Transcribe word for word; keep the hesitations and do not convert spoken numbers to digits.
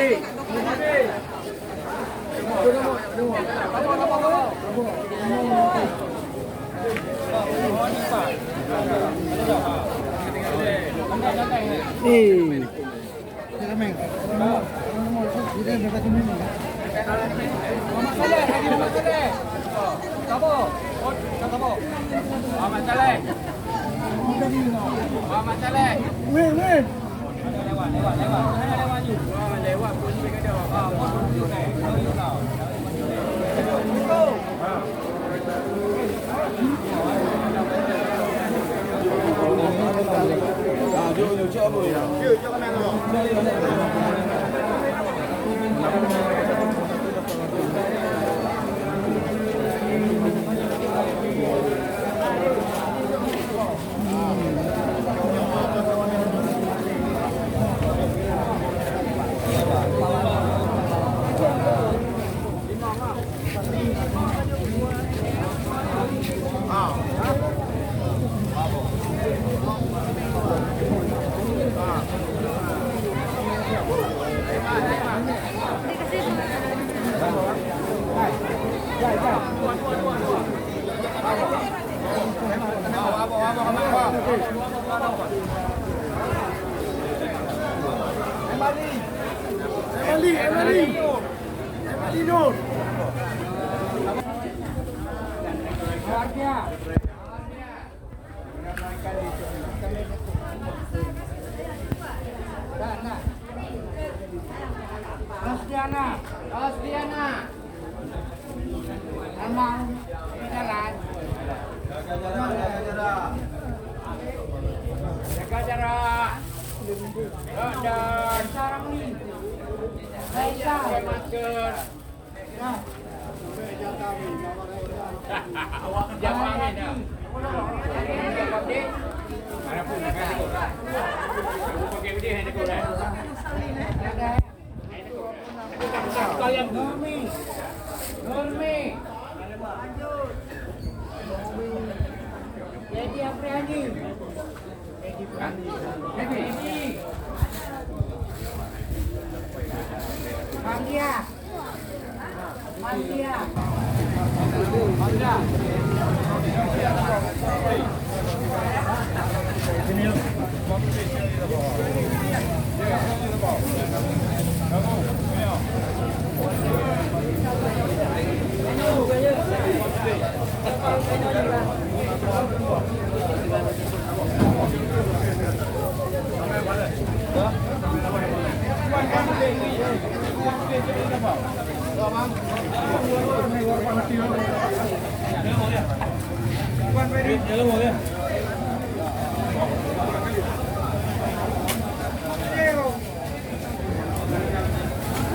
Eh. Weh, weh. Emily, Emily. Emily Nur. Rosdiana. Rosdiana. Memang di jalan. Jaga jarak. Jaga jarak. Dan sarang ni. Pakai masker. Awak kerja apa ni dah? Mana pun nak kata. Pakai bidih yang tekuk dah. Nurmi. Nurmi. Jadi Apriani. Jadi. Bang Dia.